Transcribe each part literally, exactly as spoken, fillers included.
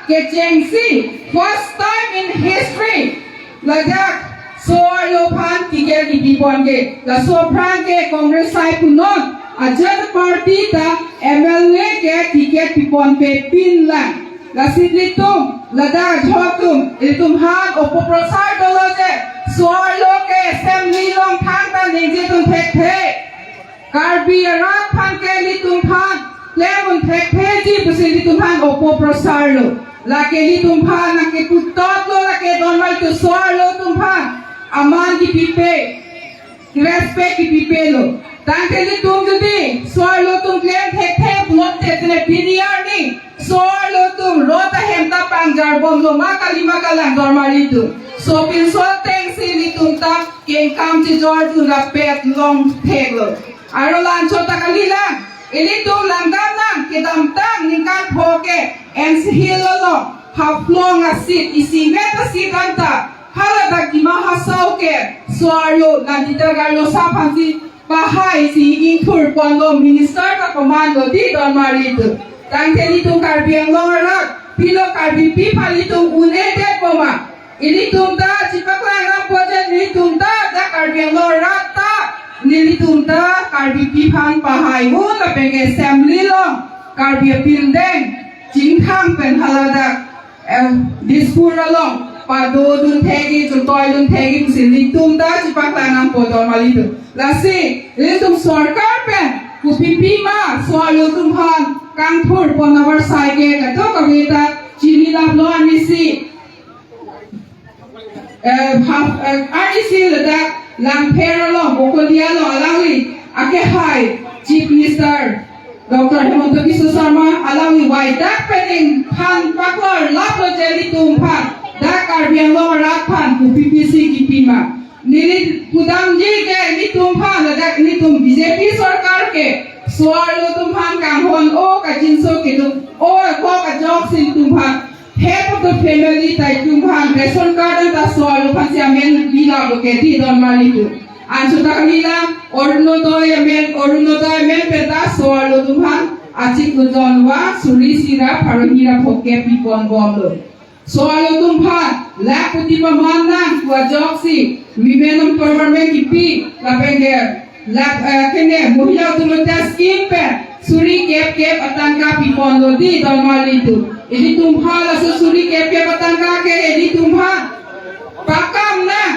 Kechengsi, first time in history, ladak so-arlo aphan ticket kipipon ke, laso aphrang ke Congress asai punon, ajat party ta M L A ke ticket piponpe pinlang. Lasi ilitum, ladak ajok atum, ilitum aphan opo prosar dolo je, so-arlo ke assembly along thangta ningje dun thekthe. Karbi arat aphan ke ilitum aphan klem un thekthe ji pusi ilitum aphan opo prosar lo. Lake ilitum aphan nangkeputot lo, lake donmar tu so-arlo atum aphan aman kipipe, respect kipipe lo. Tangte ilitum jodi so-arlo atum klem thekthe pulote tene pini arni so-arlo atum rot ahem ta pangjar bomlo ma kali ma kalang donmar ilitum. Sopinso atengsi ilitum ta kengkam chijor dun rapet long theklo. Aro la-anchot ta kalilang, ilitum langdamnang, kedamtang ningkan pho ke N C Hills along, Haflong a-seat, isivet a-seat anta, haladak Dima Hasao ke so-arlo, Nandita Garlosa aphansi pahai si ingthurponlo, minister ta komanlo dei donmar ilitum. Tangte ilitum Karbi Anglong arat, pilo Karbipi aphan ilitum un-edet boma. Ilitum ta chipaklang nangpo je, ilitum ta, ta Karbi Anglong arat ta, nelitum ta Karbipi aphan pahai un lapen ke assembly along Karbi apindeng chingthang pen haladak, eh, Dispur along pado dun thekji, chotoi dun thekji pusi ilitum ta chipaklang nangpo donmar ilitum. Lasi ilitum sorkar pen kopipi ma so-arlo atum aphan kangthurpon avarsai ke kadokave ta chini laplo. Arnisi, eh, hap, eh, arnisi ladak Langpher along, Bokolia along alangli akehai Chief Minister Doctor Himanta Biswa Sarma alangli vaidak pen ningkan paklor laplo je ilitum aphan, dak Karbi Anglong arat aphan kopipisi kipi ma. Neli pudamji ke ilitum aphan, ladak ilitum B J P sorkar ke so-arlo atum aphan kanghon-o kachinso kedo-o kok ajoksi ilitum aphan, head of the family ta ilitum aphan ration card anta so-arlo aphansi amen bilaplo ke dei donmar ilitum. Anchot ta kalilang, Orunodoi amen, Orunodoi amen pen ta so-arlo atum aphan achik ujon wa suri isi ra pharo hini ra phongkep pipon bomlo. So-arlo atum aphan lakh koti paman nang pu ajoksi women empowerment kipi lapen ke lakh, eh, kene Mahila Udimota scheme pen suri kep kep atangka piponlo dei donmar ilitum. Ilitum aphan laso suri kep kep atangka ke ilitum aphan pakam nang,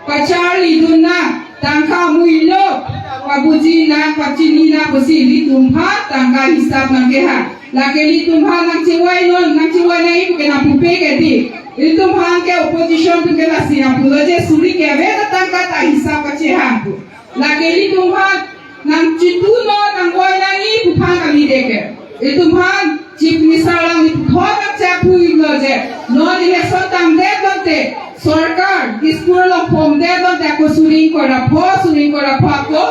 pacharli dun nang, tangka muilo, pabuji nang, pachini nang pusi ilitum aphan tangka hisap nangkehang. Lake ilitum aphan nangchevoi non, nangchevoi nangji pu ke nangpupe ke dei. Ilitum aphan ke opposition atum ke lasi nangpulo je suri kep kep atangka ta hisap pachehang pu. Lake ilitum aphan nangchitu non, nangvoi nangji pu aphan kali dei ke. Ilitum aphan Chief Minister alangli puthot nangchak thuilo je, non election tangdet lote sorkar Dispur along formdet lote ako suri ingkoi ra pho, suri ingkoi ra pho ako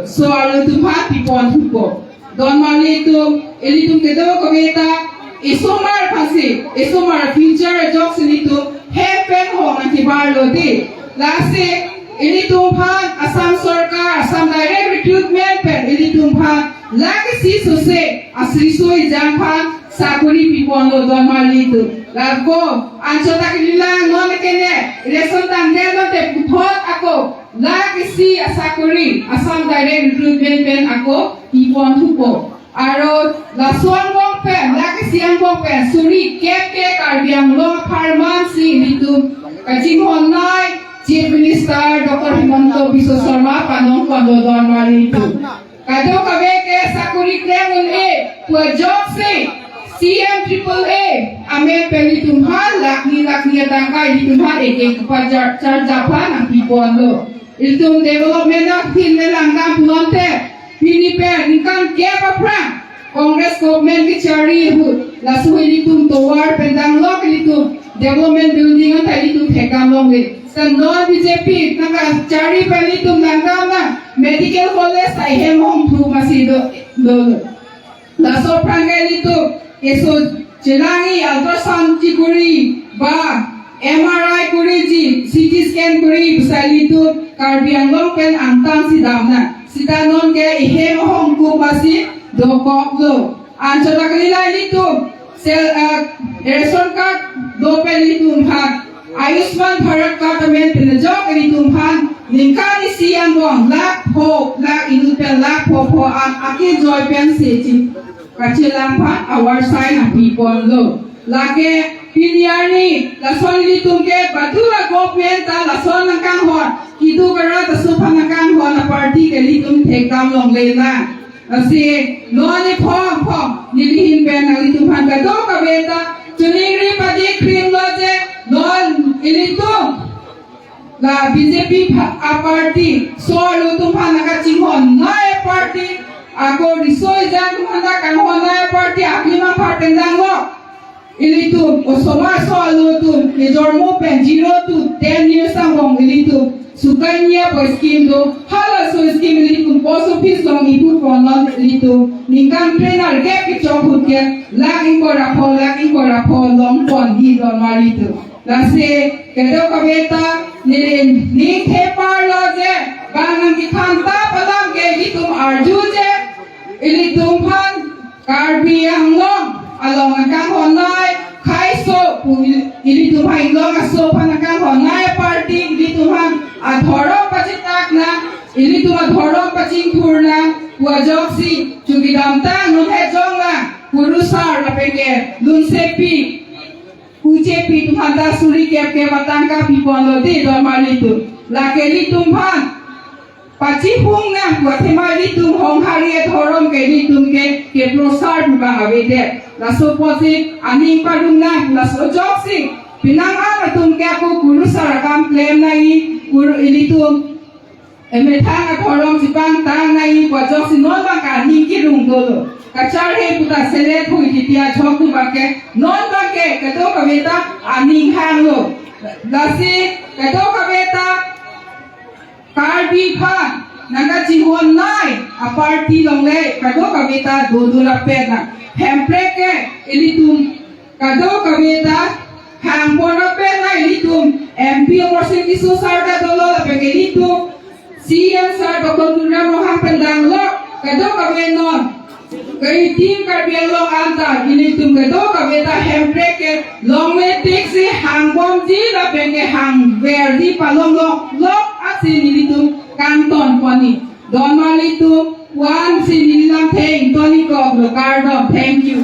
so-arlo atum aphan pipon thupo. Donmar ilitum, ilitum kedo kave ta, isomar aphansi, isomar future ajoksi ilitum hem pen hong nangkebarlo dei. Lasi ilitum aphan Assam sorkar, Assam direct recruitment pen ilitum aphan lakh isi sose asriso ejang aphan sakori piponlo donmar ilitum. Lako, anchot ta kalilang, non kene election tangdet lote puthot ako lakh isi asakori Assam direct recruitment pen ako pipon thupo. Aro laso angbong pen, lakh isi angbong pen suri kep kep Karbi Anglong apharman si ilitum kachinghon nai Chief Minister Doctor Himanta Biswa Sarma panong kondo donmar ilitum. Kadokave ke sakori klem un-e pu ajoksi C M triple A amen pen ilitum aphan lakh ni lakh ni atangka ilitum aphan ek ek pajar charja aphan nangpiponlo. Ilitum development ahin le langdam pulote, pini pen ningkan kep aphrang Congress government kechari ahut, laso ilitum tovar pen danglok ilitum development building anta ilitum thekdam longle. Seta non B J P nangkachari pen ilitum langdam nang medical college ta ehem hong thu masi do, dolo. Laso aphrang ke ilitum keso chelangji, ultrasound chekori ba M R I koriji, C T scan kori pusi ilitum Karbi Anglong pen angtan si damnang. Seta non ke ehem ahong kup masi dokoklo. Anchot ta kalilang ilitum sel, ah, ration card do pen ilitum aphan, Ayushman Bharat card amen pen ajok ilitum aphan ningkan isi angbong lakh pho, lakh inut pen lakh pho pho an akejoi pensi ching kachelang aphan award sign api ponlo. Lake pini arni lason ilitum ke batura government ta lason nangkanghon, keduk arat aso aphan nangkanghon aparty ke ilitum thekdam longle lang. Lasi non ni phong phong nelihin pen nanglitum aphan kadokave ta choningri padi krim lo je, non ilitum la B J P pha-, aparty, so alutum aphan nangkachinghon nai aparty, ako riso ejang atum aphan nangkanghon nai aparty, akli mang pharteng dang lo. Ilitum osomar so alutum, ejormo pen zero to ten years angbong ilitum Sukanya pu scheme do, halaso scheme ilitum post office along ipu ponlon ilitum ningkan trainer ke kechok ahut ke lakh ingkoi ra pho, lakh ingkoi ra pho long ponji don mari ilitum. Lasi kadokave ta neli ning thepar lo je, bang nangkethan ta palam ke ilitum arju je, ilitum aphan Karbi Anglong along nangkanghon nai, khaiso pu il-, ilitum aphan inglong aso aphan nangkanghon nai aparty, ilitum aphan adhorom pachitak nang, ilitum adhorom pachingthur nang pu ajoksi chukidam tang, non hejong nang, kurusar lapen ke lunsepi, kuchepi atum aphan ta suri kep kep atangka pi ponlo de don mari ilitum. Lake ilitum aphan pachihung nang pu athema ilitum Honghari adhorom ke ilitum ke keprosar pu bang avedet. Laso apotsi aning parong nang, laso ajoksi penang an atum ke ako kurusar akam klem nangji, kur ilitum emethang adhorom chepangtang nangji pu ajoksi non bang ke aning kerung dolo. Kacharhe puta selet hui titi ajok tu bang ke, non bang ke kadokave ta aning hanglo. Lasi kadokave ta Karbi aphan nangkachinghon nai aparty longle kadokave ta dodo lapen nang. Hemprek ke ilitum kadokave ta hang pon lapen nang, ilitum M P Amarsing Tisso sir ta dolo lapen ke ilitum C E M sir Doctor Tuliram Ronghang pen dang lo, kadokave non Karidim Karbi Anglong anta ilitum kadokave ta Hemprek ke longle tiksi hangbomji lapen ke hangverji palong lok lok asin ilitum kangton ponji. Don mari ilitum wan si neli lamthe ington-ik koklo, kardom. Thank you.